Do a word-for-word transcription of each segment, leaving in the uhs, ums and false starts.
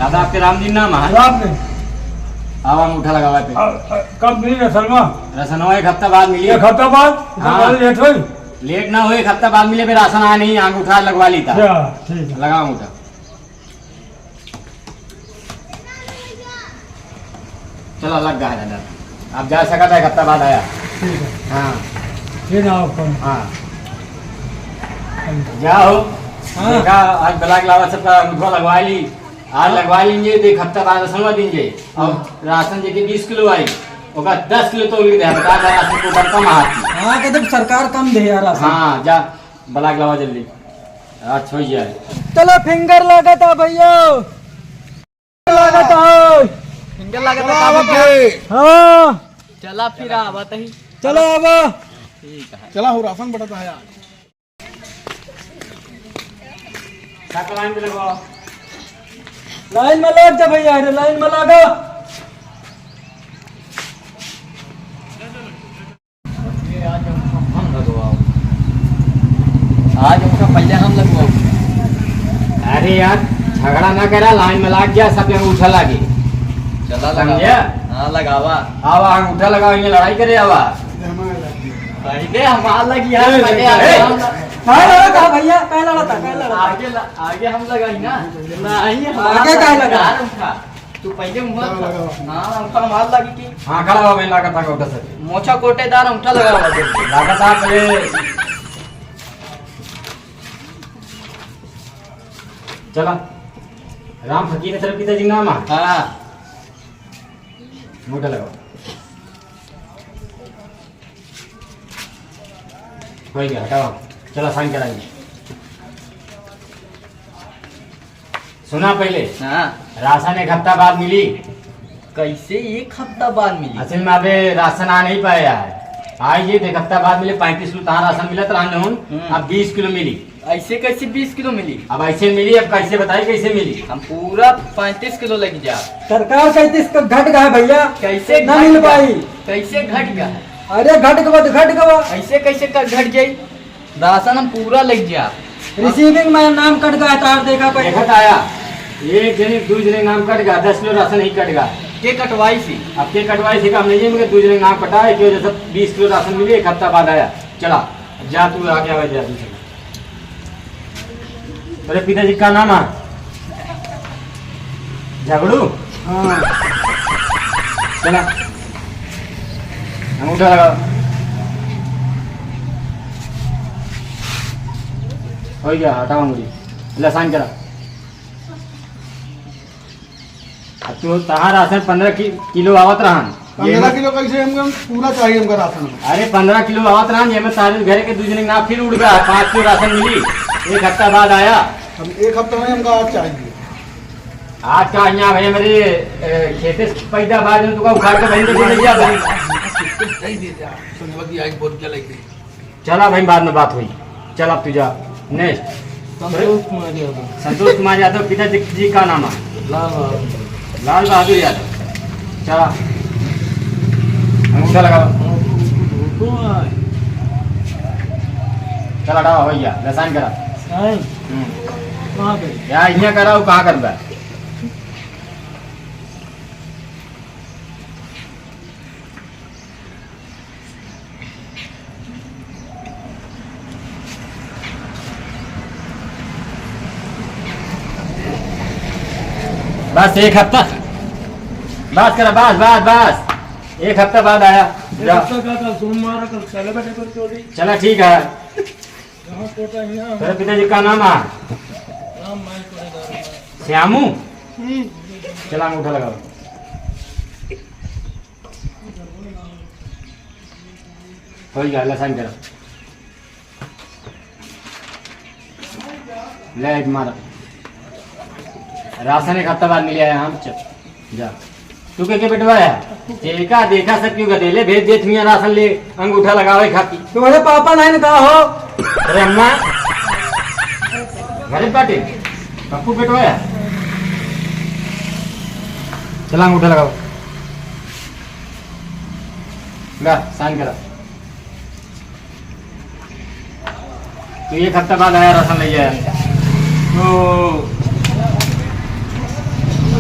दादा, आपके रामदीन नाम है? रामदीन। आवा, अंगूठा लगावा पे। आ, आ, कब मिली रसनवा? रसनवा एक हफ्ता बाद मिली। एक हफ्ता बाद? हाँ। लेट होई? लेट ना होई, एक हफ्ता बाद मिले, फिर रासन आया नहीं, अंगूठा लगवा ली था। अच्छा, ठीक है। लगावा अंगूठा। चला, लग गया है दादा, आप जा सकत है, एक हफ्ता बाद आया। ठीक है। हाँ। फिर आओ अपन। हाँ। हम जाओ। हाँ। देखा, आज ब्लॉक लावा सबका अंगूठा लगवा ली, आज हाँ। लगवा लीजिए तो एक हफ्ता बाद रसनवा दीजिए। और हाँ। रासन जेके बीस किलो आई, ओका दस किलो तोल के दे, बता दे, रासन को कम हाथ। हाँ, तो देख, सरकार कम दे यार रासन। हाँ, जा, ब्लॉक लावा जल्दी, आज हो जाए। चलो, फिंगर लागत है भैया। लागत है। फिंगर लागत है, चला, काबू बाबा। किया? हाँ। चला फिर आवा तही। चलो आवा। ठीक है। चला हो, रासन बटत है यार। सब लाइन पे लगो। लाइन में लग जा भैया, अरे लाइन में लगा। ये आज हम, हम लगवाओ। आज हमका पहले हम लगवाओ। अरे यार, झगड़ा ना करा, लाइन में लाग गया, सब जन उठा लागे। चला समझे? लगावा। हाँ, लगावा। आवा, अंगूठा लगावा, ये लड़ाई करे आवा। पहले हमार लगी यार, ए, पहले ए, हमार ए। लगी। कहाँ लड़ा था भैया? कहाँ लड़ा था? कहाँ लड़ा था? आगे ल-, आगे हम लगाई ना। नहीं, हम आगे आगे काहे लगा? यार उठा। तू पहले मुँह चलो, लगाओ। हाँ, अंगूठा मार लागी कि हाँ, खड़ा हो, मैं लागत है अंगूठा से। मोछा कोटेदार अंगूठा लगावा दे। लागत है पहले। चला। राम फकीर है, तेरे पिताजी का नाम है? हाँ। अंगूठा लगावा। हो गया, हटाओ। चला, साइन कराएंगे। सुना पहले। हाँ। राशन एक हफ्ता बाद मिली। कैसे एक हफ्ता बाद मिली? असल में अबे राशन आ नहीं पाया है। आज ये एक हफ्ता बाद मिले, पैंतीस किलो तहाँ राशन मिलत रहन हूँ, हम्म। अब बीस किलो मिली। ऐसे कैसे बीस किलो मिली? अब ऐसे मिली, अब कैसे बताई कैसे मिली? हम पूरा पैंतीस किलो लेके जा। सरकार पैंतीस का घट गया है भैया, कैसे ना घट मिल गया? पाई। कैसे घट गया? अरे घट गवा तो घट गवा। ऐसे कैसे कर घट जाई? राशन हम पूरा लेके जा। रिसीविंग में नाम कट गया, तार देखा पहले। देखत आया, एक जने, दो जने नाम कट गया, दस किलो राशन ही कट गया। के कटवाई सी? अब के कटवाई सी का हम नहीं, मगर दो जने नाम कटा है, कि वजह से बीस किलो राशन मिली, एक हफ्ता बाद आया। चला, जा तू आगे आवे, जा तू चला। तेरे पिताजी का नाम है? झगड़ू? हाँ। चला। अंगूठा लगा। हो गया, हटाओ अंगुली। ले, साइन करा। अब तू तहार राशन पन्द्रह कि-, किलो आवत रहन। पन्द्रह किलो कैसे? हमका पूरा चाहिए हमका राशन। अरे, पन्द्रह किलो आवत रहन, ये में सारे घर के दू जने ना फिर उड़ गया, पाँच किलो राशन मिली, एक हफ्ता बाद आया। हम एक हफ्ता में हमका आज चाहिए। आज का यहाँ भाई हमारे, ए, खेते से पैदा बाद में तुका उखाड़ के बहन के दे दिया था। संजवा की आज बोल के लेके। चला भाई, बाद में बात हुई। चल अब तू जा। Next। संतोष कुमार यादव। संतोष कुमार यादव, पिता जी, जी का नाम है? लाल बहादुर। लाल बहादुर यादव। चला। अंगूठा लगाओ। फोटो है। चला, हटाओ भैया, ले साइन करा। साइन? हम्म। कहाँ पे? यहाँ, यहाँ करा, वो कहाँ करबा? बस एक हफ्ता, बस करा, बस, बस, बस, एक हफ्ता बाद आया। एक जा। हफ्ता का था, सोमवार का, चले बैठे कर चोरी। चला, ठीक है। यहाँ कोटा है ना। तेरे पिताजी का नाम है? राम माई कोटेदार। श्यामू? हम्म। चला, अंगूठा लगाओ। हो गया, ले साइन करो। ले, एक मार। राशन एक हफ्ता बाद मिले आया हम, चल, जा। तू के, के बेटवा है? देखा, देखा सब क्यों गदेले भेज दे, तुम राशन ले, अंगूठा लगावे खाती। तुम्हारे पापा नहीं ने कहा हो? अरे अम्मा, घरे पाटे, पप्पू बेटवा है? चला, अंगूठा लगाओ। ला, साइन करा। तो एक हफ्ता बाद आया, राशन ले आया। तो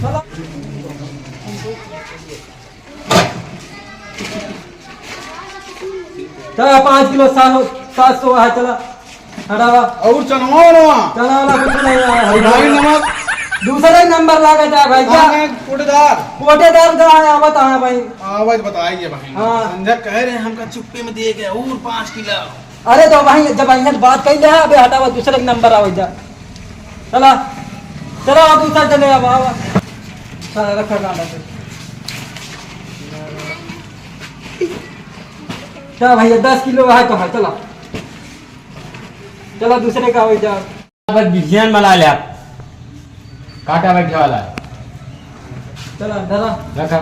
चला। चला, पाँच किलो सात सौ, सात सौ है, चला। हटावा। और चनवा ना? चना वाला कुछ नहीं है, हरी भाई, भाई। नमक। दूसरा ही नंबर लागा जा भाई, जा। हाँ, कोटेदार। कोटेदार का है, आवत है भाई। आवाज बताइए भाई। हाँ। संजय कह रहे हैं, हमका चुप्पे में दिए गए और पाँच किलो। अरे तो वहीं, जब वहीं बात कही ले, अबे हटावा, दूसरे के नंबर आवे जा। चला, चला, और दूसरा चले, अब आवा। चला, रखा गाना पे। चला भैया, दस किलो है तो है, चला। चलो दूसरे का हो जाओ। बस बिहान मला ले आप। काटा बैठे वाला है। चलो, धरा। रखा।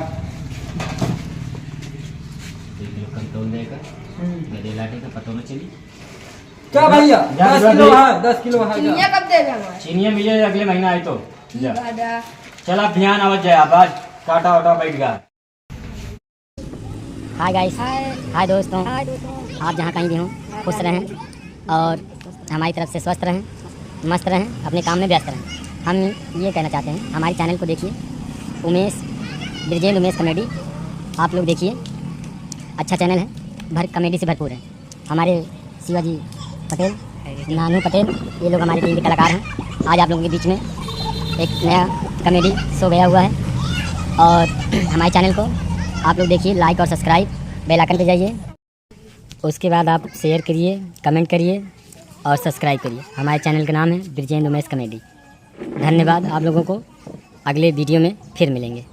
एक किलो कंट्रोल देकर, हम्म। गदे लाटे का पता न चली। क्या भैया? जा, दस जा, किलो जा। है, दस किलो है, जा। चिनिया कब दे देना है? चिनिया मिले अगले महीना आए तो। ठीक जा। है, जा। चला, बिहान आवत जाए, अब आज काटा वाटा बैठ गया। हाय गाइस। हाय। हाय दोस्तों। हाय दोस्तों। आप जहाँ कहीं भी हों, खुश रहें और हमारी तरफ से स्वस्थ रहें, मस्त रहें, अपने काम में व्यस्त रहें। हम ये कहना चाहते हैं, हमारे चैनल को देखिए, उमेश, ब्रिजेंद्र उमेश कॉमेडी, आप लोग देखिए, अच्छा चैनल है, भर, कॉमेडी से भरपूर है। हमारे शिवाजी पटेल, नानू पटेल, ये लोग हमारी टीम के कलाकार हैं। आज आप लोगों के बीच में एक नया कॉमेडी शो गया हुआ है और हमारे चैनल को आप लोग देखिए, लाइक और सब्सक्राइब, बेल आइकन पे जाइए। उसके बाद आप शेयर करिए, कमेंट करिए और सब्सक्राइब करिए। हमारे चैनल का नाम है ब्रिजेंद्र उमेश कॉमेडी। धन्यवाद आप लोगों को, अगले वीडियो में फिर मिलेंगे।